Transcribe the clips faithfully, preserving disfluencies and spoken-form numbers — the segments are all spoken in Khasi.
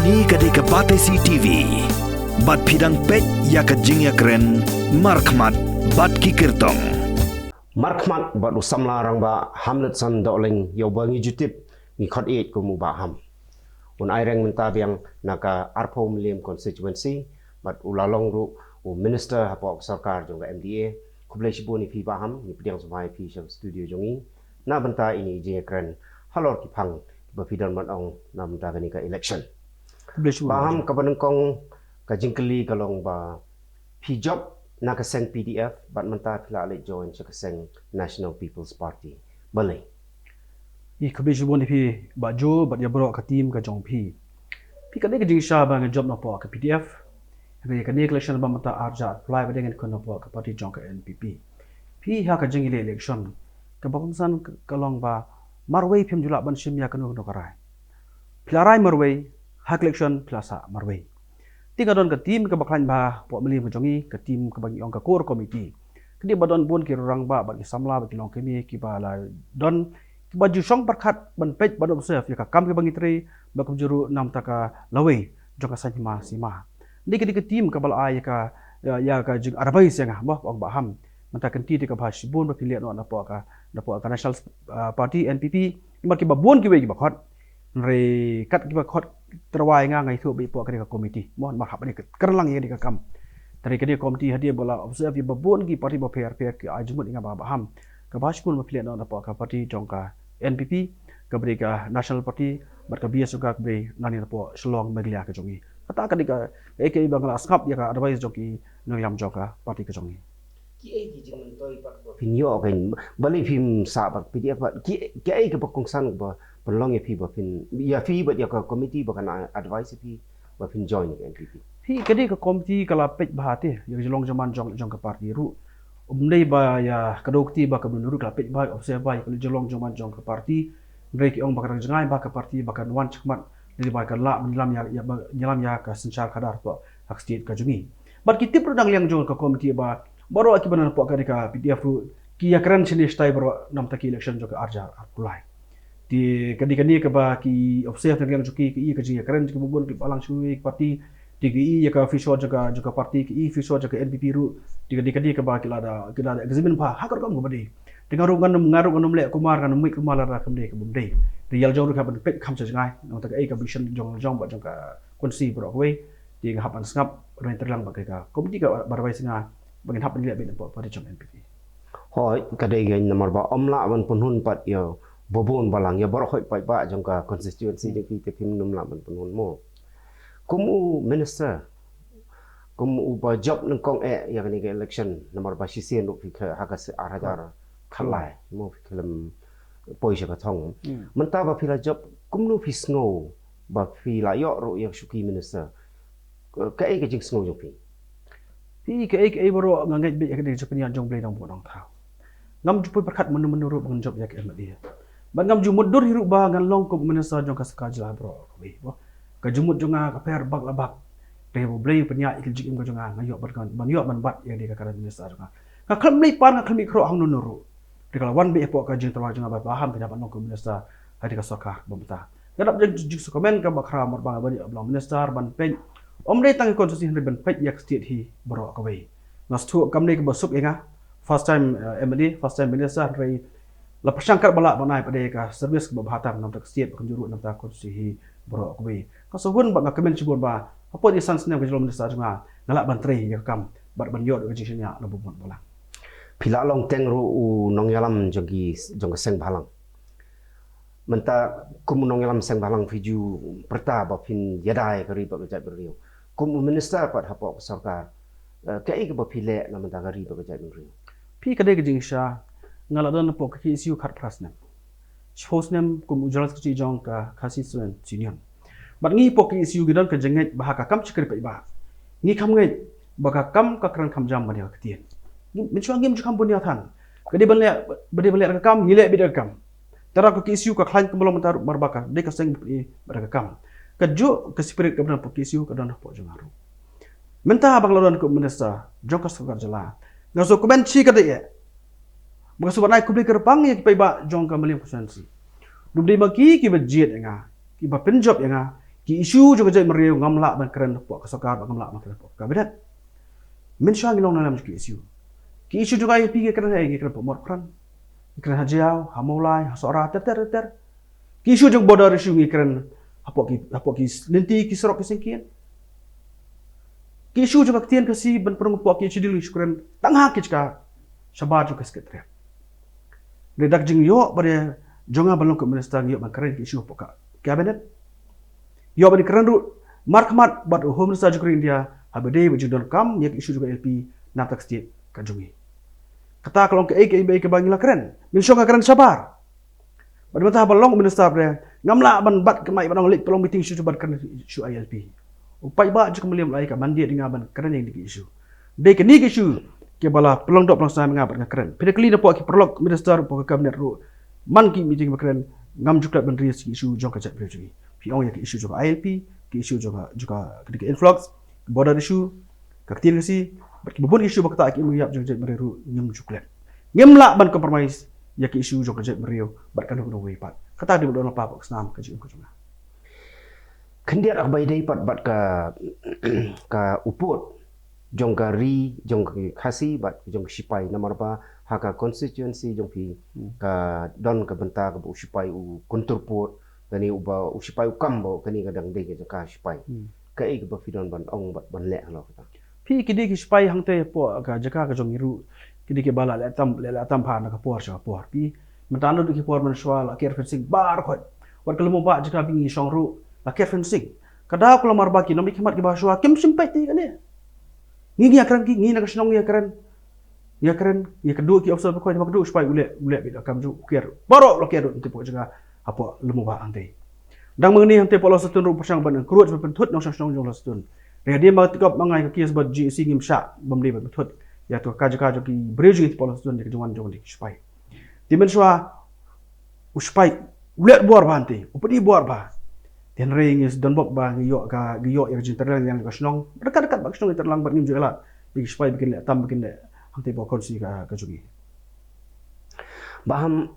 Ïa ka dei ka Batesi T V. Bad phi dang peit ïa ka jingïakren markhmat bad ki kyrtong. Markhmat bad u samla rangbah Hamletson Dohling, ïa uba ngi ju tip, ngi khot ïeit kum u Bah Ham. Un aireng mynta biang na ka arphew Mylliem constituency, bad u la long ruh u minister hapoh ka sorkar jong ka M D A. Khublei shibun ïa phi Bah Ham, ngi pdiang sngewbha ïa phi sha studio jong ngi na bynta ïa kane ka jingïakren halor ki phang ba phi don ban ong na bynta kane ka election. Khublei shibun. Bah Ham, kaba nyngkong ka jingkylli ka long ba phi jop na ka seng P D F bad mynta phi la leit join sha ka seng National People's Party. Balei? Ïa, khublei shibun ïa phi Bah Joe bad ïa baroh ka team ka jong phi. Phi, ka dei ka jingshisha ba nga jop napoh ka P D F. Hynrei ïa kane ka election ba mynta ar hajar arphew lai ba dei ngan khun napoh ka party jong ka N P P. Phi, ha ka jingïaleh election, kaba kongsan ka, ka long ba marwei phim ju lah ban shim ïa kano kano ka rai. Phi la rai marwei, ha ka election phi la sah marwei. Te nga don ka team kaba khlaiñ bha hapoh Mylliem ka jong ngi, ka team kaba ngi ong ka core committee. Ka dei ba don bun ki rangbah bad ki samla bad ki longkmie kiba la don, kiba ju shong pyrkhat ban peit ban observe ïa ka kam kaba ngi trei, bad kumjuh ruh na bynta ka lawei jong ka saiñ hima sima. Dei ka, dei ka team kaba la ai ïa ka, ïa, ïa ka jing-advice ïa nga, mo, ong Bah Ham. Mynta kynti te kaba shibun ba phi leh noh napoh ka, napoh ka National, ah, Party, N P P, namar kiba bun kiwei kiba khot. Hynrei kat kiba khot tyrwa ïa nga, nga ïathuh ba ïa pdeng kane ka committee, mo, namar hap ban ïakren lang ïa kane ka kam. Hynrei kane ka committee hadien ba la observe ïa ba bun ki party bapher bapher ki ai jingmut ïa nga Bah, Bah Ham, kaba shibun ba phi leh noh napoh ka party jong ka N P P, kaba dei ka National Party, bad ka base jong ka kaba dei nangne napoh Shillong, Meghalaya ka jong ngi. Kata ka dei ka, kaei kaei ba nga la sngap ïa ka advice jong ki nongïalam jong ka party ka jong ngi. Kiei ki jingmyntoi pat ba phin ïoh kein, balei phim sah bad P D F bad ki, kiei kaba kongsan ba pynlong ïa phi ba phin, ïa phi bad ïa ka committee ba kan advice ïa phi ba phin join ïa ka N P P? Phi, ka dei ka committee ka la peit bha te ïa ka jinglong jingman jong, jong ka party ruh. Ym dei ba ïa ka dei kti ba ka bun ruh, ka la peit bha, observe bha ïa ka jinglong jingman jong ka party. Hynrei ki ong ba ka dang jngai bha ka party ba kan wan shakhmat, lane ba kan lah ban ïalam ïa, ïa ba, ïalam ïa ka synshar khadar hapoh ka state ka jong ngi. Bad ki tip ruh na liang jong ka committee ba baroh kiba na hapoh kane ka P D F ruh ki ïakren shane shatai baroh na bynta ki election jong ka ar hajar arphew lai. Te ka dei kane kaba ki observe na liang jong ki, ki ïa ka jingïakren jong ki ba bun ki balang shuh ki party. Te ki ïa ka future jong ka, jong ka party, ki ïa future jong ka N P P ruh. Te ka dei kane kaba ki la da, ki la da examine bha ha ka rukom kaba dei. Te nga ruh ngan ym, nga ruh ngan ym leh kumar, ngan ym mih kumar lada kam dei kaba ym dei. Te ïa la jong ruh ka ban peit kham sha jngai na bynta kaei ka vision jong, jong bad jong ka constituency baroh kawei. Te nga hap ban sngap, ban trei lang bad ka committee kaba advice ïa nga ba ngin hap ban leh beit napoh party jong N P P. Hooid, ka dei kein namar ba ym lah ban pynhun pat ïa ba bun balang, ïa baroh hooid paidbah jong ka constituency jong phi te phim nym lah ban pynhun, mo. Kum u minister, kum uba jop nyngkong eh ïa kane ka election, namar ba shisien ruh phi khlem, ha ka se-, ar hajar khatlai, mo, phi khlem poi sha ka thong. Hmm. Mynta ba phi la jop, kumno phi sngew ba phi la ïoh ruh ïa ka shuki minister? Kaei ka jingsngew jong phi? Phi, kaei kaei baroh nga ngeit beit ïa ka dei ka jingpynïaid jong U Blei Nongbuh Nongthaw. Ngam ju poi pyrkhat mynno mynno ruh ba ngan jop ïa ka M L A. Bad ngam ju mutdur hi ruh ba ngan long kum u minister jong ka sorkar jylla baroh kawei, mo. Ka jingmut jong nga ka pher bak la bak. Te U Blei u pynïaid ïa ka jingim ka jong nga, nga ïoh ban, ban ïoh ban bat ïa ka dei ka cabinet minister jong nga. Nga khlem leit pan, nga khlem leit khroh hangno hangno ruh. Te ka la wan beit hapoh ka jingtyrwa jong nga ba, Bah Ham, phi dei ban long kum u minister ha ka dei ka sorkar ba mynta. Nga dap jing, jingsngewkmen kaba khraw namar ba nga ban ïoh ban long minister ban peit ym dei tang ïa ka constituency hynrei ban peit ïa ka state hi baroh kawei. Nga sngewthuh kam dei kaba suk ïa nga, first time, eh, M L A, first time minister, hynrei la pyrshang katba lah ban ai pat de ka service kaba bha tam na bynta ka state, bad kumjuh ruh na bynta ka constituency hi baroh kawei. Nga sngewhun bad nga kmen shibun ba hapoh kine san snem ka jinglong minister jong nga, nga lah ban trei ïa ka kam bad ban ïoh da ka jingshaniah na bun bun balang. Phi la long teng ruh u nongïalam jong ki, jong ka seng bhalang. Mynta kum u nongïalam seng bhalang phi ju pyrta ba phin ïada ïa ka ri bad ka jaitbynriew. Kum u minister pat hapoh ka sorkar, eh, kaei kaba phi leh na bynta ka ri bad ka jaitbynriew? Phi, ka dei ka jingshisha, nga la don hapoh ka K S U khatphra snem. Shiphew snem kum u General Secretary jong ka Khasi Students' Union. Bad ngi hapoh K S U ngi don ka jingngeit ba ha ka kam shakri paidbah, ngi kham ngeit ba ka kam ka kren kham jam ban ïa ka ktien. Ngi, mynshuwa ngim ju kham bun ïa than. Ka dei ban leh, ba dei ban leh ka kam, ngi leh beit ka kam. Te ruh ka K S U ka khlaiñ kumba long mynta ruh namar ba ka dei ka seng ba pynïaid bad ka kam. Kajuh ka spirit kaba don hapoh K S U ka don hapoh jong nga ruh. Mynta ba nga la don kum u minister jong ka sorkar jylla, nga sngewkmen shi katdei eh. Ba nga sngewbha ban ai khublei kyrpang ïa ki paidbah jong ka Mylliem constituency. Ruh dei ma ki kiba jied ïa nga, kiba pynjop ïa nga, Ki issue jong ka jaitbynriew ngam lah ban kren hapoh ka sorkar, ngam lah ban kren hapoh ka cabinet. Mynshuwa ngi long na lem ki issue. Ki issue jong ka I L P ngi kren ha, ngi kren hapoh Mawkyrwat, ngi kren ha Jaïaw, ha Mawlai, ha Sohra, ter ter ter ter. Ki issue jong border issue ngi kren hapoh ki, hapoh ki lynti ki surok ki syngkien. Ki issue jong ka ktien Khasi ban pynrung hapoh ki schedule ngi shu kren tang ha ki jaka shabar jong ka Secretariat. Hynrei da ka jingïoh ba dei jong nga ban long kum minister, ngi ïoh ban kren ki issue hapoh ka cabinet. Ïoh ban kren ruh markhmat bad u Home Minister jong ka ri India haba dei ba jingdonkam ïa ki issue jong ka I L P na ka state ka jong ngi. Kata ka long kaei kaei ba ngi la kren. Mynshuwa nga kren shabar. Bad mynta haba long minister ba dei, ngam lah ban bat ka mic ban ong leit pynlong meeting shuh shuh ban kren issue I L P. U paidbah jong ka Mylliem u la ai ka mandate ïa nga ban kren ïa kine ki issue. Dei kine ki issue kiba la pynlong doh pynlong snam ïa nga ban kren. Phi da kylli na pdeng ki paralok minister, pdeng ka cabinet ruh, man ki meeting ba kren, ngam ju klet ban raise ki issue jong ka jaitbynriew jong ngi. Phi ong ïa ki issue jong ka I L P, ki issue jong ka, jong ka, ka influx, border issue, ka ktien Khasi, bad kiba bun ki issue ba kata ki im ïap jong ka jaitbynriew ruh ngim ju klet. Ngim lah ban compromise ïa ki issue jong ka jaitbynriew bad kano kano kawei pat. Kata dei ba don lypa hapoh ka snam ka jingim ka jong nga. Khyndiat, haba ïadei pat bad ka, ka u pud jong ka ri jong ka Khasi bad jong ka shipai, namar ba ha ka constituency jong phi, hmm, ka don ka bynta kaba u shipai u kyntur pud, kane uba u shipai u kam ba kane ka dang dei ka jaka shipai. Hmm. Kaei kaba phi don ban ong bad ban leh halor kata? Phi, ki dei ki shipai hangtei hapoh ka jaka ka jong ngi ruh, ki dei kiba la leh tam, leh, leh tam bha na ka por sha ka por. Phi, mynta lut ki por mynshuwa la ker fencing baroh khoit. Wat ka Lum U Bah jaka ba ngi shong ruh la ker fencing. Ka daw ka long namar ba ki nongmihkhmat kiba shuwa kim shym peit ïa kane. Ngi, ngi ïa kren, ki, ngi na ka shnong ngi ïa kren. Ïa kren, ïa kynduh ki officer ba khoit, ba kynduh u shipai u leh, u leh beit da ka kam jong u, u ker. Baroh la ker ruh hangtei hapoh jaka hapoh Lum U Bah hangtei. Dang ma ngi hangtei hapoh Lawsatun ruh pyrshang ban encroach ban pynthut nongshong shnong jong Lawsatun. Hynrei hadien ba ka tip ma nga ïa ka case bad G A C ngim shah, bym dei ban pynthut ïa ka jaka jong ki briew jong ngi hapoh Lawsatun, ïa ka jingwan jong ki shipai. Te mynshuwa u shipai u leh bor bha hangtei, u pynïaid bor bha. Te hynrei ngi sdang bok ba ngi ïoh ka, ngi ïoh ïa ka jingtyrlang ïa ka shnong. Ryngkat ryngkat bad ka shnong ngi tyrlang bad ngim ju ïaleh ïa ki shipai ba kin leh tam, ba kin leh hangtei hapoh constituency ka, ka jong ngi. Bah Ham,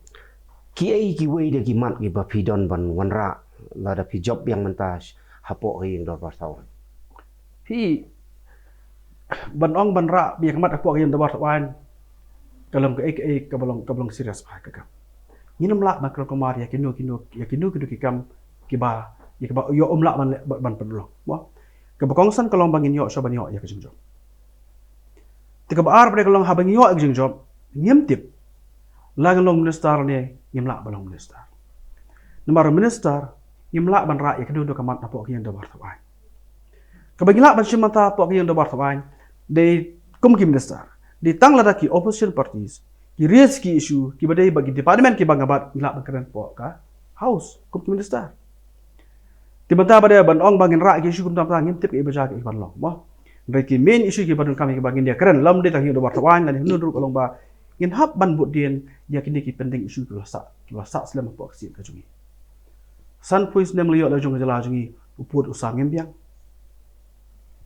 kiei kiwei de ki mat kiba phi don ban wanrah lada phi jop biang mynta hapoh ka ïing dorbar thawaiñ? Phi, ban ong ban rah biang mat hapoh ka ïing dorbar thawaiñ, ka long kaei kaei kaba long, kaba long serious bha ka kam. Ngin ym lah ban kren kumar ïa kino kino, ïa kino kino ki kam kiba, ïa kiba ïoh ym lah ban leh, ban, ban pynlong. Mo? Kaba kongsan ka long ba ngin ïoh shwa ban ïoh ïa ka jingjop. Te kaba ar pat ka long haba ngi ïoh ïa ka jingjop, ngim tip la ngin long minister ne ngim lah ban long minister. Namar minister ngim lah ban rah ïa kano kano ka mat hapoh ka ïing dorbar thawaiñ. Kaba ngi lah ban shim bynta hapoh ka ïing dorbar thawaiñ, dei kum ki minister, dei tang lada ki opposition parties ki raise ki issue kiba dei bad ki department kiba nga bat, ngi lah ban kren hapoh ka House kum ki minister. Te mynta ba dei ban ong ba ngin rah ki issue kumta, ngim tip kaei ba jia, kaei ban long, mo. Hynrei ki main issue kiba donkam kiba ngin ïa kren, lym dei tang ha ïing dorbar thawaiñ lane hynnin ruh, ka long ba ngin hap ban bud dien ïa kine ki pending issue kiba la sah, kiba la sah slem hapoh ka state ka jong ngi. Sanphew snem la ïoh la jong ka jylla jong ngi, u pud u sam ngim biang.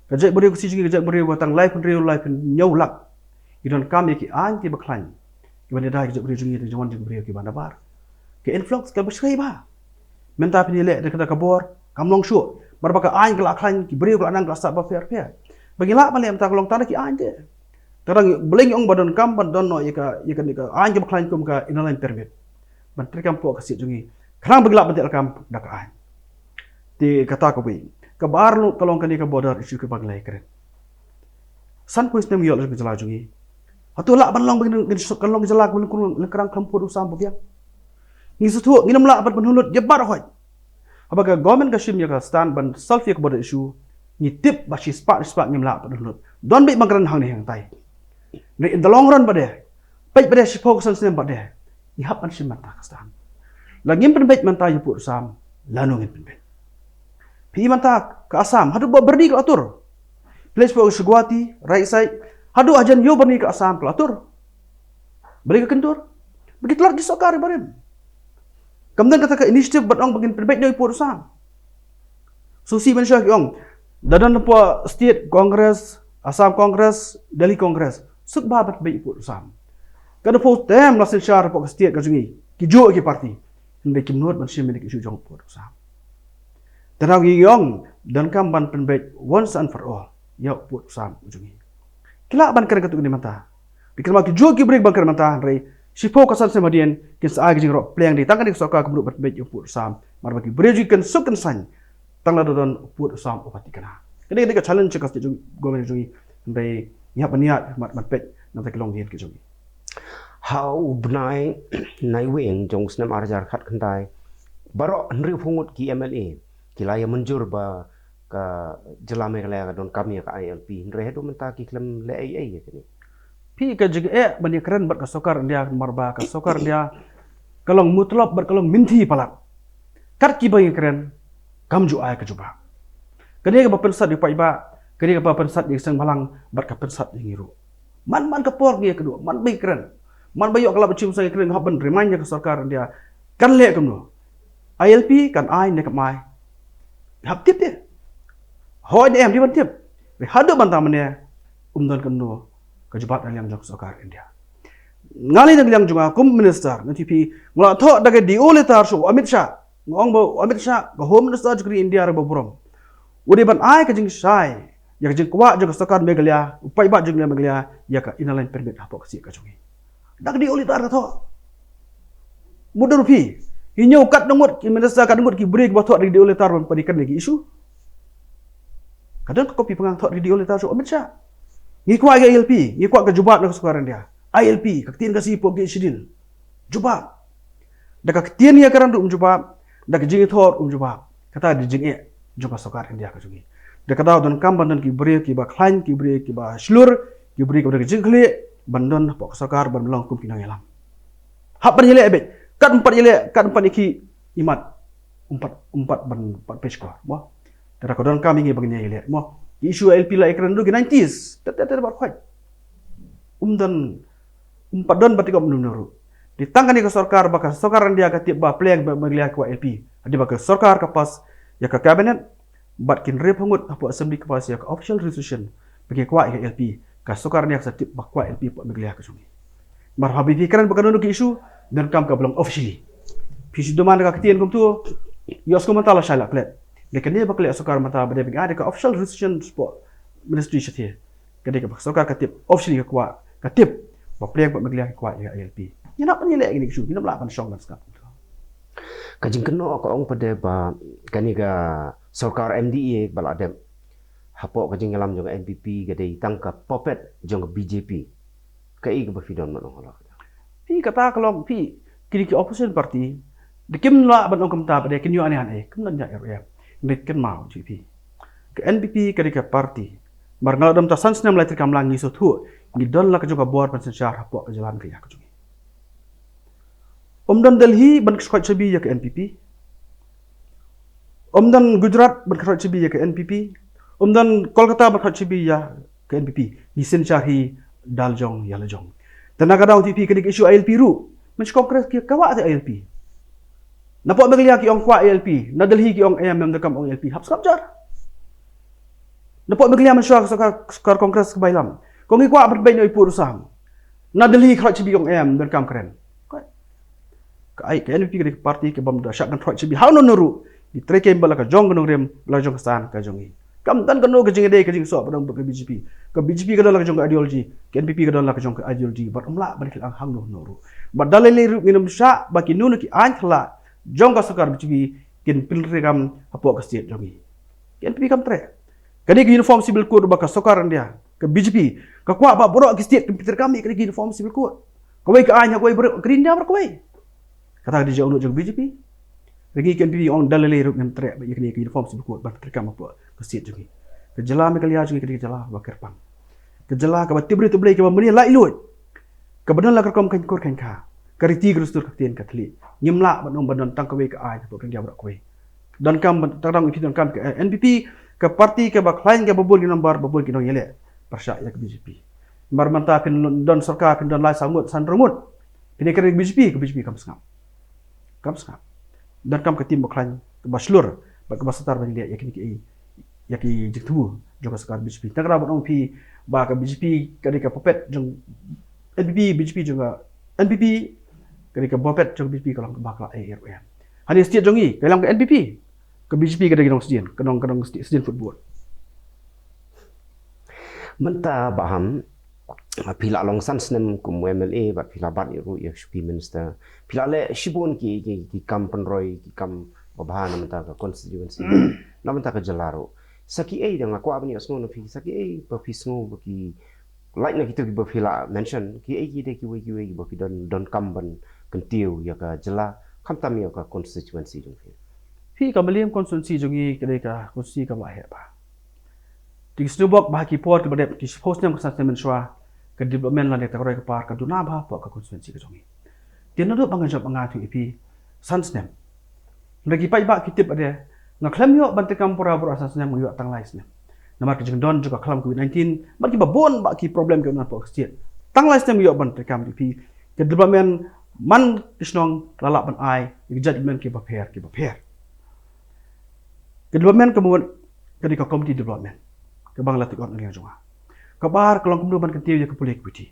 Ka jaitbynriew Khasi jong ngi ka jaitbynriew ba tang laiphew hynriew, laiphew hynñiew lak. Ngi donkam ïa ki aiñ kiba khlaiñ, kiban ïada ïa ka jaitbynriew jong ngi, ka jingwan jong ki briew kiba nabar. Ka influx kaba shai bha. Mynta phin ïaleh da ka, da ka bor kam long shuh, namar ba ka aiñ ka la khlaiñ, ki briew ka la nang, ka la sah bapher bapher. Ba ngi lah ban leh mynta ka long tang da ki aiñ te. Te dang balei ngi ong ba donkam ban don noh ïa ka, ïa ka, ïa ka aiñ kaba khlaiñ kum ka Inner Line Permit ban treikam hapoh ka state jong ngi, khnang ba ngi lah ban teh lakam da ka aiñ. Te kata kawei. Kaba ar ruh ka long kane ka border issue kaba ngi la ïakren. Sanphew snem ngi ïoh la jong ka jylla jong ngi. Hato lah ban long ba ngin, ngin shu, kan long ka jylla kaba lyngkrang, lyngkrang khlem pud u sam ba biang? Ngi sngewthuh ngin ym lah ban pynlut ïa baroh khoit. Haba ka government ka shim ïa ka stand ban solve ïa ka border issue, ngi tip ba shispah shispah ngim lah ban pynlut. Don beit ba kren hangne hangtai. Hynrei in the long run ba dei, peit ba dei shiphew san snem ba dei, ngi hap ban shim mynta ka stand. La ngim pynbeit mynta ïa u pud u sam, lano ngin pynbeit? Phi i mynta ka Assam, haduh Byrni ka la tur. Phi leit shapoh sha Guwahati, right side, haduh hajan ïew Byrni ka Assam ka la tur. Balei ka kyntur? Ba ki tlot ki sorkar barim. Kam don kata ka initiative ban ong ba ngin pynbeit noh ïa u pud u sam. Sngewsih mynshuwa ki ong, da don hapoh State Congress, Assam Congress, Delhi Congress, suk bha ban pynbeit ïa u pud u sam. Katno phew term la synshar hapoh ka state ka jong ngi, kijuh ki party, hynrei kim nud ban shim ïa ka issue jong u pud u sam. Te ngi ong donkam ban pynbeit once and for all ïa u pud u sam u jong ngi. Ki lah ban kren katto katne mynta. Ki kren ma ki juh ki briew ban kren mynta, hynrei shiphew ka san snem hadien kin sa ai ka jingroi pliang de tang kane ka sorkar kam ruh ban pynbeit ïa u pud u sam. Namar ba ki briew jong ngi kin suk kin saiñ tang lada don u pud u sam uba thikna. Kane ka dei ka challenge ka state jong government jong ngi, hynrei ngi hap ban ïaid ban peit na ka long dien ka jong ngi. Ha u bnai Naiwieng jong u snem ar hajar khatkhyndai, baroh hynriewphew ngut ki M L A ki la ïa mynjur ba ka jylla Meghalaya ka donkam ïa ka I L P, hynrei haduh mynta ki khlem leh ei ei ïa kane. Phi, ka jingeh ban ïakren bad ka sorkar India, namar ba ka sorkar India ka long mutlop bad ka long mynthi palat. Kat kiba ïakren kam ju ai ka jubab. Kane kaba pynsat ïa u paidbah, kane kaba pynsat ïa ka seng bhalang bad ka pynsat ïa ngi ruh. Man man ka por ngi ïakynduh, man ba ïakren, man ba ïoh ka lad ba shim seng ïakren, hap ban remind ïa ka sorkar India kan leh kumno. I L P kan ai ne kam ai, hap tip de. Hooid ne em, dei ban tip. Hynrei haduh mynta mynne um don kumno ka jubab na liang jong ka sorkar India. Nga lei na liang jong nga kum minister, nga tip phi, nga la thoh da ka D O letter sha u Amit Shah. Nga ong ba u Amit Shah, ka Home Minister jong ka ri India, re ba burom, u dei ban ai ka jingshai ïa ka jingkwah jong ka sorkar Meghalaya, u paidbah jong ka Meghalaya, ïa ka Inner Line Permit hapoh ka state ka jong ngi. Da ka D O letter ka thoh. Mutdur phi, hynñiew katno ngut ki minister, katno ngut ki briew kiba thoh da ka D O letter ban pynïakren ïa ki issue? Ka don ka copy ba nga thoh da ka D O letter sha u Amit Shah. Ngi kwah ïa ka I L P, ngi kwah ka jubab na ka sorkar India. I L P, ka ktien Khasi hapoh ka Eighth Schedule. Jubab. Da ka ktien ïakren ruh um jubab, da ka jingïathoh ruh um jubab. Kata dei jingeh jong ka sorkar India ka jong ngi. Da kata donkam ban don ki briew kiba khlaiñ, ki briew kiba shlur, ki briew kiba don ka jingkylli, ban don hapoh ka sorkar, ban long kum ki nongïalam. Hap ban ïaleh beit, kat ym pat ïaleh, kat ym pat ïakhih imat, ym pat, ym pat ban pat pyrshah, mo. Te da ka donkam ïa ngi ban ïaleh, mo. Ki issue I L P la ïakren ruh ki nineties, tet tet tet bad khoit. Um don, um pat don ba tip kumno ruh. Dei tang kane ka sorkar, ba ka sorkar India ka tip ba pliang ba Meghalaya ka kwah I L P. Hadien ba ka sorkar ka pass ïa ka cabinet, bad ki hynriewphew ngut hapoh assembly ka pass ïa ka official resolution ba ki kwah ïa ka I L P, ka sorkar India ka sa tip ba kwah I L P hapoh Meghalaya ka jong ngi. Namar haba phi kren ba kano kano ka issue, donkam kaba long officially. Phi shu demand ka ktien kumto, ïohsngew mynta la shai la klet. Dei kane ba ka leh sorkar mynta ba dei ba ngi ai da ka official resolution hapoh ministry shathie. Ka dei kaba ka sorkar ka tip, officially ka kwah, ka tip ba pliang ba Meghalaya ka kwah ïa ka I L P. Ngi hap ban ïaleh ïa kine ki issue, ngim lah ban shong ban sngap. Ka jingkynnoh ka ong pat de ba kane ka sorkar M D A ba la dep, hapoh ka jingïalam jong ka N P P, ka dei tang ka puppet jong ka B J P. Kaei kaba phi don ban ong halor kata? Phi, kata ka long, phi, kine ki opposition party, da kim lah ban ong kumta pat de, kin ïoh ne em, eh, kim don jait ruh em. Ngi kynmaw jingphi, ka N P P ka dei ka party, namar nga la don mynta san snem lai treikam lang, ngi sngewthuh, ngi don la ka jong ka bor ban synshar hapoh ka jylla Meghalaya ka jong ngi. Ym don Delhi ban kyrpad shabi ïa ka N P P. Ym don Gujarat ban kyrpad shabi ïa ka N P P. Ym don Kolkata ban kyrpad shabi ïa ka N P P. Ngi synshar hi da la jong ïa la jong. Te na ka daw jingphi, ka dei ka issue I L P ruh, mynshwa Congress ki kwah te I L P. Napoh Meghalaya ki ong kwah I L P, na Delhi ki ong em, em donkam ong I L P, hap sngap jar. Napoh Meghalaya mynshwa ka sorkar, sorkar Congress kaba ïalam, ki ong ngi kwah ban pynbeit noh ïa u pud u sam. Na Delhi kyrpad shabi, ong em, donkam kren. Ka, ka N P P ka dei ka party kaba ym da shah kyrpad shabi ha uno uno ruh. Ngi trei kem ba la ka jong ka nongrim, ba la ka jong ka san ka jong ngi. Kam don kano ka jingïadei ka jingsoh ba don bad ka B J P. Ka B J P ka don la ka jong ka ideology, ka N P P ka don la ka jong ka ideology, bad ym lah ban kylliang ha uno uno ruh. Bad da lei lei ruh ngin ym shah ba kino kino ki aiñ khlad jong ka sorkar B J P kin pyntreikam hapoh ka state jong ngi. Ka N P P kam treh. Ka dei ka Uniform Civil Code ba ka sorkar India, ka B J P ka kwah ba baroh ki state kin pyntreikam ïa ka dei ka Uniform Civil Code. Kawei ka aiñ ha kawei, baroh ka ri India baroh kawei. Kata ka dei jingmut jong ka B J P. Hynrei ngi ka N P P ngi ong da lei lei ruh ngim treh ba ïa kane ka Uniform Civil Code ban pyntreikam hapoh ka state jong ngi. Ka jylla Meghalaya jong ngi ka dei ka jylla ba kyrpang. Ka jylla kaba tip briew tip Blei, kaba mane laitluid, kaba don la ka rukom kynkur kynkha, ka riti ka dustur, ka ktien ka thylliej. Ngim lah ban ong ban don tang kawei ka aiñ hapoh ka India baroh kawei. Donkam ban, tang dang phi donkam ka N P P, ka party kaba khlaiñ, kaba bun ki number, ba bun ki nongïaleh pyrshah ïa ka B J P. Namar mynta phin don sorkar, phin don lai saw ngut, san hynriew ngut, phin ïakren ïa ka B J P, ka B J P kam sngap. Kam sngap. Donkam ka team ba khlaiñ, kaba shlur bad kaba star ban leh ïa kine ki, ïa ki jingthmu jong ka sorkar B J P. Tang kata ban ong phi ba ka B J P ka dei ka puppet jong N P P, B J P jong ka, N P P ka dei ka puppet jong ka B J P, ka long kaba khlaiñ, eh, eh. Hangne state jong ngi ka long ka N P P. Ka B J P ka dei ka nong sdien, ka nong, ka nong sdien football. Mynta ba ham, phi la long san snem kum M L A, bad phi la bat ïa ruh ïa shuki minister. Phi la leh shibun ki, ki, ki kam pynroi, ki kam babha na mynta ka constituency. Na mynta ka jylla ruh. Sa ki ei dang la kwah ban ïa sngew na phi, sa ki ei ba phi sngew ba ki, like na kitu ki ba phi la mention, ki ei ki dei ki wei ki wei ba phi don, don kam ban kyntiew ïa ka jylla, khamtam ïa ka constituency jong phi. Phi ka Mylliem constituency jong ngi ka dei ka constituency ka ba heh ba. Te ki sniewbok ba ha ki por ki ba dep ki shiphew snem ka san snem mynshuwa ka development lane ka roi ka par ka duna ba hapoh ka constituency ka jong ngi. Te naduh ba nga jop nga tu ïa phi san snem. Hynrei ki paidbah ki tip ba dei nga khlem ïoh ban treikam pura pura san snem, nga ïoh tang lai snem. Namar ka jingdon jong ka khlam covid nineteen, bad ki ba bun ba ki problem ki wan hapoh ka state. Tang lai snem nga ïoh ban treikam ïa phi. Ka development man ki shnong la lah ban ai ïa ki jait development ki ba pher ki ba pher. Ka development ka mut ka dei ka community development. Ka bang la tik on ngi jong nga. Ka bar ka long kumno ban kyntiew ïa ka pule ka piti.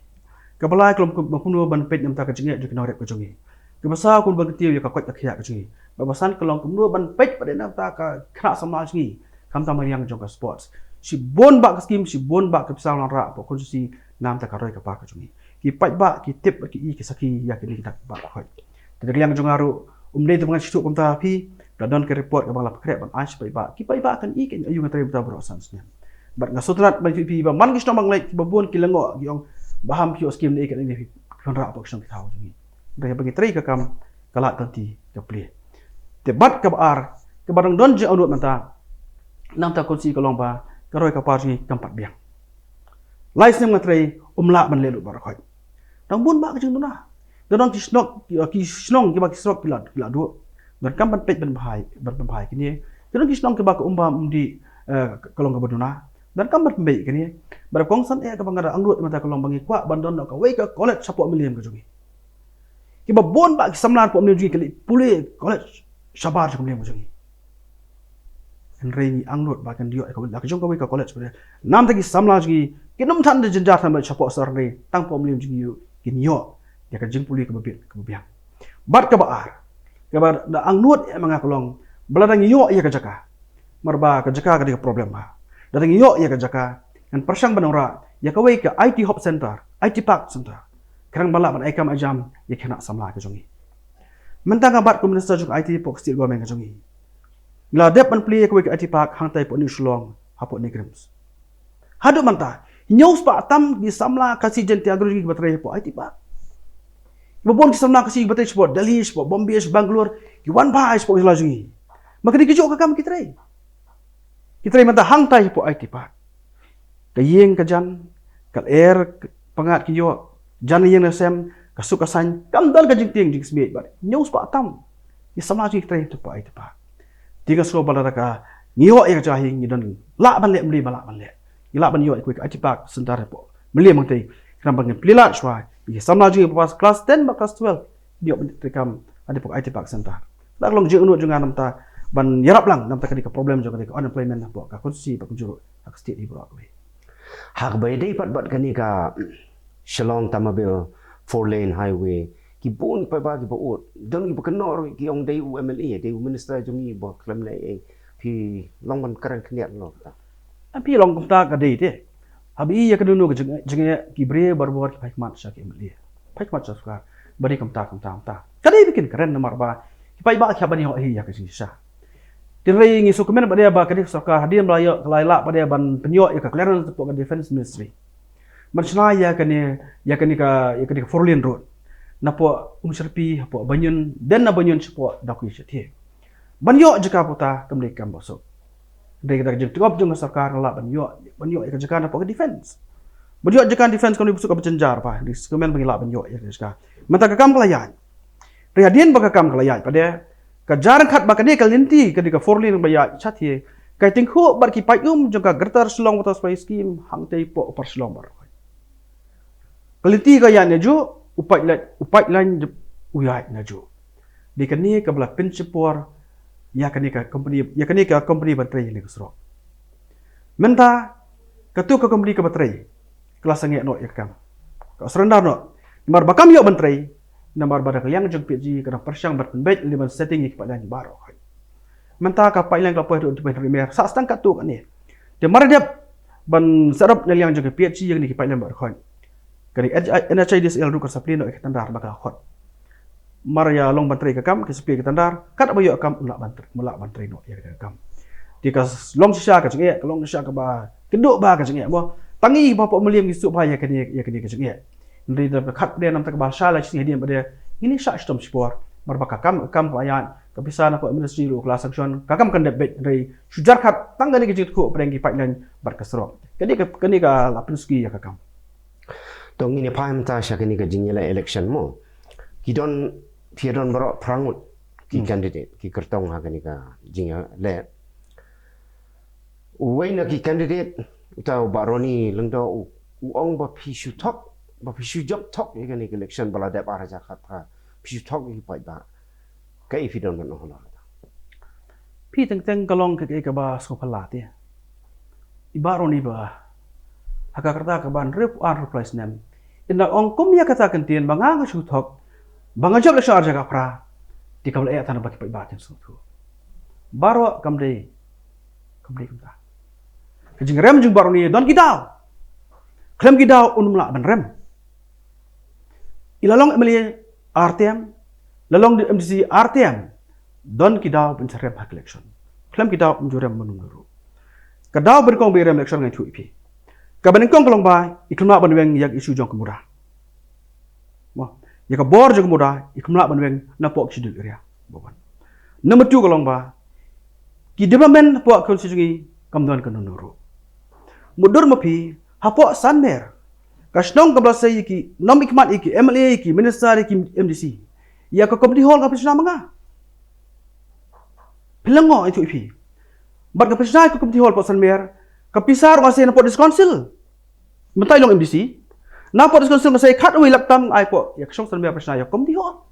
Ka ba lai ka long kumno ban peit na bynta ka jingeh jong ki nongrep ka jong ngi. Ka ba saw kumno ban kyntiew ïa ka koit ka khiah ka jong ngi. Ba ba san ka long kumno ban peit pat na bynta ka khynnah samla jong ngi. Khamtam ha ïing jong ka sports. Shibun ba ka skim, shibun ba ka pisa nang rah, ba ka constituency na bynta ka roi ka par ka jong ngi. Ki paidbah ki tip, ki i, ki sakhi ïa kine ki dak ba ka hoi. Te da ka liang jong nga ruh, um dei te ba ngan shu kumta phi, da don ka report ka ba la pynkhreh ban ai sha paidbah. Ki paidbah kan i kan ïoh, nga trei bad baroh san snem. Bad nga sngewtynnat ban ïathuh ïa phi ba man ki shnong ba ngi leit, ki ba bun ki la ngoh, ki ong ba ham ki ïoh skim ne ei kan ne phi, phi wanrah hapoh ka shnong ki thaw jong ngi. Hynrei ba ngi trei ka kam, ka lad ka lynti ka plie. Te bad ka ba ar, ka ba dang don jingangnud mynta, na bynta ka constituency ka long ba ka roi ka par jong ngi kam pat biang. Lai snem nga trei, um lah ban leh lut baroh khoit. Dang bun ba ka jingduna. Da don ki shnong, ki, ki shnong ki ba ki surok ki la, ki la duh. Donkam ban peit ban bha, ban, ban bha kine. Da don ki shnong ki ba ka um bam um dih, eh, ka long ka ba duna. Donkam ban peit kine. Bad kongsan eh ka ba nga da angnud mynta ka long ba ngi kwah ban don kawei ka college shapoh Mylliem ka jong ngi. Ki ba bun ba ki samla shapoh Mylliem jong ngi ki leit pule college shabar jong Mylliem jong ngi. Hynrei ngi angnud ba kan ïoh ïa ka, la ka jong kawei ka college ba dei. Namar ki samla jong ngi kin ym than da jynjar than ba shapoh sor, hynrei tang hapoh Mylliem jong ngi kin ïoh ïa ka jingpule ka ba bit ka ba biang. Bad ka ba ar, ka ba da angnud eh ma nga ka long ba lada ngi ïoh ïa ka jaka. Namar ba ka jaka ka dei ka problem ba. Lada ngi ïoh ïa ka jaka, ngan pyrshang ban wanrah ïa kawei ka I T hub center, I T park center. Khnang ba lah ban ai kam ai jam ïa ki khynnah samla ka jong ngi. Mynta nga bat kum minister jong I T hapoh ka state government ka jong ngi. Nga la dep ban plie ïa kawei ka I T park hangtai hapoh New Shillong, hapoh NEIGRIHMS. Haduh mynta, hynñiew spah tam ki samla Khasi Jaintia Audio ki ba trei hapoh I T park. Ba bun ki samla Khasi ba trei shapoh Delhi, shapoh Bombay, shapoh Bangalore, ki wan bha shapoh ka jylla jong ngi. Ma kane kajuh ka kam ki trei. Ki trei mynta hangtai hapoh I T park. Ka ïing ka jan, ka lyer, ka pyngngad ki ïoh, jan ïing na sem, ka suk ka saiñ, kam don ka jingtieng jingsmiej bad hynñiew spah tam. Ki samla jong ngi ki trei hapoh I T park. Te nga sngew ba lada ka ngi ïoh ïa ka jaka hi ngi don lah ban leh, ym dei ba lah ban leh. Ngi lah ban ïoh ïa kawei ka I T park center hapoh Mylliem hangtai. Khnang ba ngin plie lad shuwa ïa ki samla jong ngi ba pass class ten bad class twelve. Ïoh ban treikam hapoh I T park center. Da ka long jingangnud jong nga namar ban ïarap lang namar kane ka problem jong kane ka unemployment hapoh ka constituency bad kumjuh ruh ha ka state hi baroh kawei. Ha kaba ïadei pat bad kane ka Shillong Tamabil four lane highway, ki bun paidbah ki ba ud, don ki ba kynnoh ruh ki ong dei u M L A, dei u minister jong ngi ba khlem leh ei ei, phi long ban kren khyndiat lo kata. Phi long kumta ka dei te. Haba ïa kano kano ka jing, jingeh ki briew barabor ki phai khmat sha ki M L A, phai khmat sha sorkar. Ba dei kumta kumta kumta. Ka dei ba kin kren namar ba ki paidbah ki hap ban ïoh hi ïa ka jingshisha. Hynrei ngi sngewkmen ba dei ba ka dei ka sorkar hadien ba la ïoh, ka la ïaleh ba dei ban pynïoh ïa ka clearance hapoh ka Defence Ministry ban shna ïa kane, ïa kane ka, ïa kane ka four lane road napoh Umsyrpi hapoh Banion, dei na Banion shapoh Dawki shathie. Ban ïoh jaka puta kam dei kam ba suk. Dei ka jingtngop jong ka sorkar, nga lah ban ïoh, ban ïoh ïa ka jaka napoh ka defence. Ban ïoh jaka defence kam dei ba suk, ka ba jynjar ba. Dei sngewkmen ba ngi lah ban ïoh ïa ka jaka. Mynta ka kam ka la ïaid. Hynrei hadien ba ka kam ka la ïaid pat de, ka jingkhat ba kane ka lynti, kane ka four lane ba ïaid shathie, ka tyngkhuh bad ki paip um jong ka Greater Shillong Water Supply Scheme hangtei hapoh Upper Shillong baroh. Ka lynti ka ïaid najuh, u paip lait, u paip line u ïaid najuh. Dei kane kaba la pynshepor ïa kane ka company, ïa kane ka company ban trei ïa kane ka surok. Mynta katu ka company kaba trei ka la sangeh noh ïa ka kam, ka surrender noh. Namar ba kam ïoh ban trei, namar ba da ka liang jong P G ka dang pyrshang ban pynbeit lane ban setting ïa ki paip line baroh. Mynta ka pipeline ka la poi haduh hynriew mer, sa stang katto katne. Te mar dep ban set up na liang jong ka P H E ïa kane ka pipeline ba khot, kane NHIDCL ruh ka supply noh ïa ka tender ba ka khot. Mar ïa long ban trei ka kam, ki supply ka tender, katba ïoh kam, ym lah ban trei, ym lah ban trei noh ïa ka kam. Te ka long shisha ka jingeh, ka long shisha kaba kynduh ba ka jingeh mo. Tang i ba pok maliam ki suk ba ïa kane, ïa kane ka jingeh. Hynrei da ka khat pdeng namar kaba sha la shi hadien ba de, ngin ïa shah shitom shipor. Mar ba ka kam, ka kam ka la ïaid, ka pisa na ka ministry ruh ka la sanction, ka kam kan dep beit, hynrei shu jar khat tang kane ka jingthoh pdeng ki pipeline bad ka surok. Kane ka, kane ka la pynsuki ïa ka kam. To ngin ïa phai mynta sha kane ka jingïaleh election mo. Ki don, phi don baroh phra ngut ki Hmm. candidate ki kyrtong ha kane ka jingïaleh. Uwei na ki candidate, uta u Bah Ronnie Lyngdoh, u, u ong ba phi shu thok, ba phi shu jop thok ïa kane ka election ba la dep ar hajar khatphra, phi shu thok ïa ki paidbah. Kaei phi don ban ong halor kata? Phi teng teng ka long kaei kaba sngewphylla te. I Bah Ronnie ba ha ka rta kaba hynriewphew ar hynriewphew lai snem, in da ong kum ïa kata ka ktien ba nga nga shu thok, ba nga jop election ar hajar khatphra. Te kaba la eh tang ba ki paidbah kin sngewthuh. Baroh kam dei, kam dei kumta. Ka jingrem jong Bah Ronnie don ki daw. Khlem ki daw un ym lah ban rem. I la long M L A ar term, la long MDC ar term, don ki daw ban sa rem ha ka election. Khlem ki daw um ju rem mynno mynno ruh. Ka daw ba nyngkong ba i rem election nga ïathuh ïa phi. Kaba nyngkong ka long ba i khlem lah ban weng ïa ka issue jong ka MUDA. Mo, ïa ka bor jong ka MUDA i khlem lah ban weng napoh ka schedule area. Ba wan. Number two ka long ba ki development hapoh ka constituency jong ngi kam don kano kano ruh. Mutdur ma phi, hapoh Sanmer, ka shnong kaba la sei ïa ki, nym i khmat ïa ki MLA, ïa ki minister, ïa ki MDC, ïa ka community hall ka pynshna ma nga. Phi la ong, nga ïathuh ïa phi. Bad ka pynshna ïa ka community hall hapoh Sanmer, ka pisa ruh nga sei napoh District Council. Mynta i long MDC, napoh District Council nga sei khatwei lak tam, ai poh ïa ka shnong Sanmer pynshna ïa ka community hall.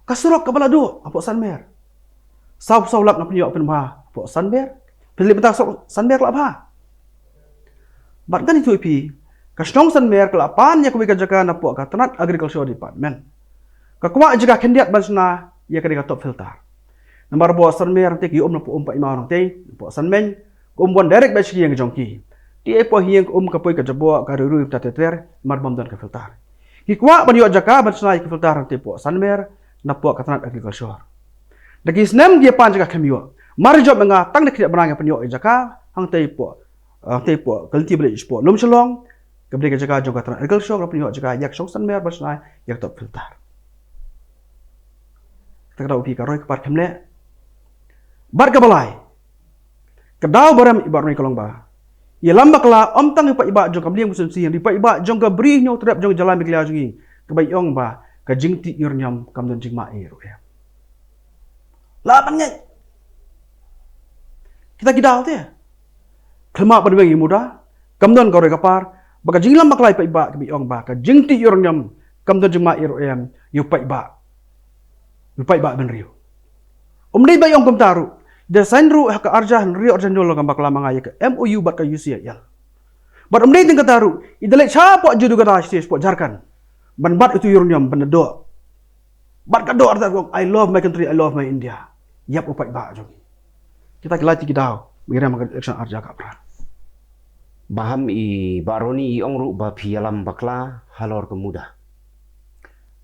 Ka surok kaba la duh hapoh Sanmer, saw saw lak nga pynïoh pynbha hapoh Sanmer. Phi leit mynta surok Sanmer la bha. Bad ngan ïathuh ïa phi, ka shnong Sanmer ka la pan ïa kawei ka jaka napoh ka tnat Agriculture Department. Ka kwah jaka khyndiat ban shna ïa kane ka top filter. Namar hapoh Sanmer te ki um napoh um Paimaw nangtei, napoh Sanmeiñ, ka um wan direct beit sha ka ïing jong ki. Te hapoh ïing ka um ka poi ka jaboh ka rui rui beit ter ter, namar bym don ka filter. Ki kwah ban ïoh jaka ban shna ïa ka filter hangtei hapoh Sanmer, napoh ka tnat Agriculture. Da ki snem ki pan jaka khlem ïoh. Mar jop ma nga tang da khyndiat bnai nga pynïoh ïa jaka hangtei hapoh, hangtei hapoh ka lynti ba leit shapoh Lumshillong, kaba dei ka jaka jong ka tnat Agriculture, nga pynïoh jaka ïa ka shnong Sanmer ban shna ïa ka top filter. Kata ka daw phi ka roi ka par khlem leh. Bad kaba lai, ka daw ba rem i Bah Ronnie ka long ba ïalam bakla ym tang ïa u paidbah jong ka Mylliem constituency, ïa u paidbah jong ka Bri Hynñiewtrep jong ka jylla Meghalaya jong ngi, kaba i ong ba ka jingtih uranium kam don jingmah ei ruh em. Lah ban ngeit. Kita ki daw te. Khlem lah ban weng ïa u MUDA, kam don ka roi ka par, ba ka jingïalam bakla ïa u paidbah kaba i ong ba ka jingtih uranium kam don jingmah ei ruh em ïa u paidbah. Ïa u paidbah bynriew. Ym dei ba i ong kumta ruh, i da sign ruh ha ka arhajar hynriew arhajar hynñiew la kam bakla ma nga ïa ka MOU bad ka UCIL. Bad ym dei tang kata ruh, i da leit shapoh Jadugada stage shapoh Jharkhand ban bat ïa utu u uranium ban da doh. Bad ka doh artat ka ong, "I love my country, I love my India." Ïap u paidbah jong ngi. Kita ki lai tylli ki daw ba i rem ha ka election arhajar khatphra. Ba ham i Bah Ronnie i ong ruh ba phi ïalam bakla halor ka MUDA.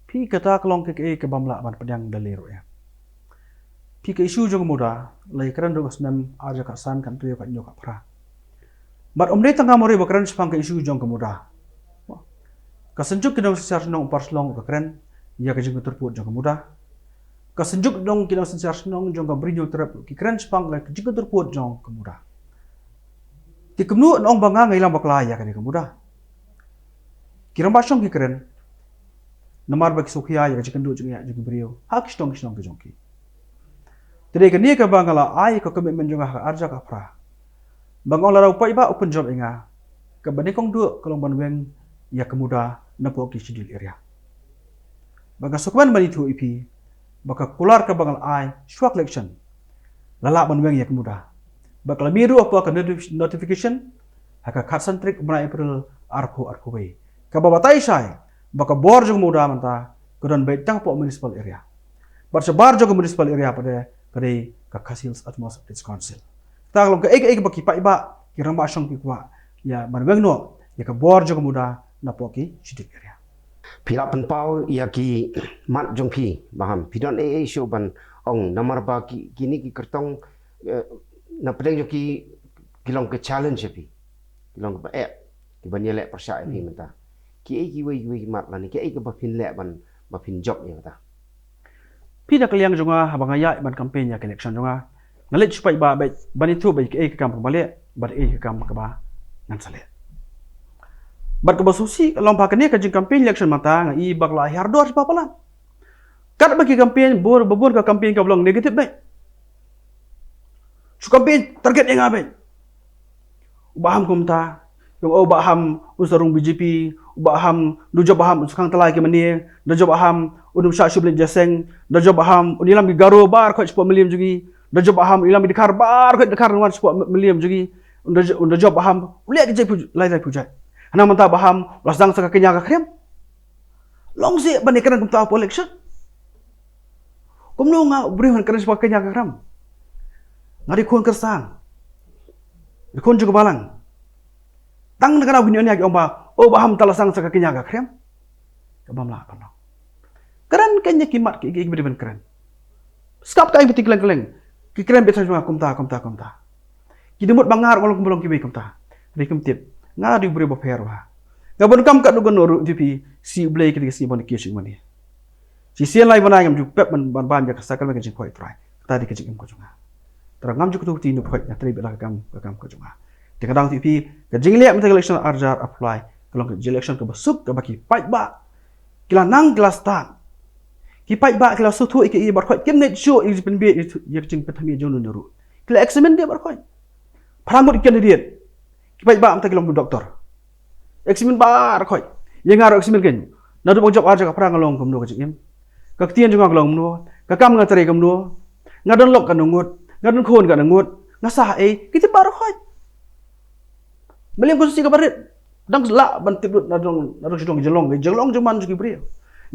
Phi, kata ka long kaei kaei kaba ym lah ban pdiang da lei ruh em. Phi, ka issue jong ka MUDA la ïakren ruh ha ka snem arhajar khatsan, khathynriew, khathynñiew, khatphra. Bad ym dei tang nga marwei ba kren shaphang ka issue jong ka MUDA. Ka Synjuk ki Nongsynshar Shnong Upper Shillong ka kren ïa ka jingkontribute jong ka MUDA. Ka Synjuk Nong, ki Nongsynshar Shnong jong ka Bri Hynñiewtrep ki kren shaphang ka jingkontribute jong ka MUDA. Te kumno yn ong ba nga nga ïalam bakla ïa kane ka MUDA? Ki rangbah shong ki kren namar ba ki sngewkhia ïa ka jingkynduh jingeh jong ki briew ha ki shnong ki shnong ki jong ki. Te dei kane kaba nga la ai ka commitment jong nga ha ka arhajar khatphra, ba nga ong lada u paidbah u pynjop ïa nga, kaba nyngkong duh ka long ban weng ïa ka MUDA napoh ki schedule area. Bad nga sngewkmen ban ïathuh ïa phi ba ka kular kaba nga la ai shuwa ka election la lah ban weng ïa ka MUDA. Bad ka la mih ruh hapoh ka noti-, notification ha ka khatsan tarik u bnai April arphew arphew wei, kaba batai shai ba ka bor jong ka MUDA mynta ka don beit tang hapoh municipal area. Bad shabar jong ka municipal area pat de ka dei ka Khasi Hills Autonomous District Council. Kata ka long kaei kaei kaba ki paidbah, ki rangbah shong ki kwah ïa ban weng noh ïa ka bor jong ka MUDA napoh ki shading area. Phi lah pynpaw ïa ki mat jong phi, Bah Ham, phi don ei ei shuh ban ong, namar ba ki, kine ki kyrtong, eh, na pdeng jong ki, ki long ka challenge ïa phi, ki long kaba eh, kiban ïaleh pyrshah ïa phi mynta. Kiei kiwei kiwei ki mat lane kiei kaba phin leh ban, ba phin jop ïa kata? Phi, na ka liang jong nga, haba nga ïaid ban campaign ïa ka election jong nga, nga leit shu paidbah beit ban ithuh ba ïa kaei ka kam kaba leh bad ïa kaei ka kam kaba ngan sa leh. Bad kaba sngewsih ka long ba kane ka jing campaign election mynta nga i ba ka la hiar dor shaphang palat. Katba ki campaign, bun ba bun ka campaign kaba long negative beit. Shu campaign target ïa nga beit. U Bah Ham kumta, u Bah Ham un sa rung B J P, u Bah Ham, da jop Bah Ham un sa khang tylli ki mane, da jop Bah Ham un ym shah shu blit jingïaseng, da jop Bah Ham un ïalam ki Garo baroh khoit shapoh Mylliem jong ngi, da jop Bah Ham un ïalam ki Dkhar baroh khoit Dkhar, wan shapoh Mylliem jong ngi, da jop, da jop Bah Ham u leh ki jait phew, lai lai phew jait. Hana mynta Bah Ham u la sdang sa ka kñia ka khrem. Long sih ban ïakren kumta hapoh election. Kumno nga u briew ngan kren shaphang ka kñia ka khrem? Nga dei khun kyrsan, dei khun jong ka balang. Tang na ka daw kine ki ong ba, o Bah Ham, ta la sdang sa ka kñia ka khrem. Kaba ym lah ban long. Kren kein ïa ki mat kiei kiei kiba dei ban kren. Sngap, ka ïa ki kylleng kylleng ki kren beit sha nga kumta kumta kumta. Ki dei mut ba nga ruh nga long kumba long kiwei kumta. Hynrei kim tip nga dei u briew ba pher bha. Nga bun kam katno katno ruh, te phi, shi U Blei ka dei ka sngi ba ngi kiew sha u mane. Shisien lai bnai ngam ju pep ban, ban bam ïa ka sacrament ka jingkhot Trai. Kata dei ka jingim ka jong nga. Te lada ngam ju kyntu kti, nop khoit, nga trei beit la ka kam, ka kam ka jong nga. Te nga dang tip phi, ka jingleh mynta ka election ar hajar arphew lai ka long ka jing election kaba suk, kaba ki paidbah ki la nang, ki la stad. Ki paidbah ki la sngewthuh ïa kaei baroh khoit, kim ngeit shuh ïa ka jingpynbiej, ïa ka jingpynthame jong uno uno ruh. Ki la examine de baroh khoit. Phra ngut ki candidate. Ki paidbah mynta ki long kum doktor. Examine baroh khoit. Ïa nga ruh examine kein. Naduh ba nga jop ar hajar khatphra nga long kumno ka jingim, ka ktien jong nga ka long kumno, ka kam nga trei kumno, nga don lok katno ngut, nga don khun katno ngut, nga sah ei, ki tip baroh khoit. Mylliem constituency kaba rit, dang lah ban tip lut na dong, na dong sha dong jinglong, jinglong jingman jong ki briew.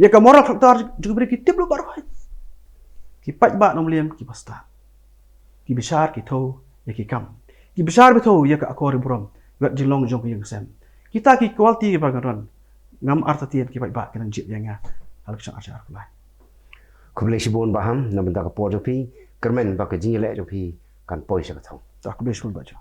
Ïa ka moral character jong ki briew ki tip lut baroh khoit. Ki paidbah na Mylliem kiba stad. Ki bishar ki thew ïa ki kam. Ki bishar ba thew ïa ka akor burom, wat jinglong jong ka ïing ka sem. Kita ki quality kiba nga don, ngam artatien ki paidbah kin nang jied ïa nga ha election ar hajar arphew lai. Khublei shibun Bah Ham na bynta ka por jong phi. Kyrmen ba ka jingïaleh jong phi kan poi sha ka thong. Sa khublei shibun Bah Joe.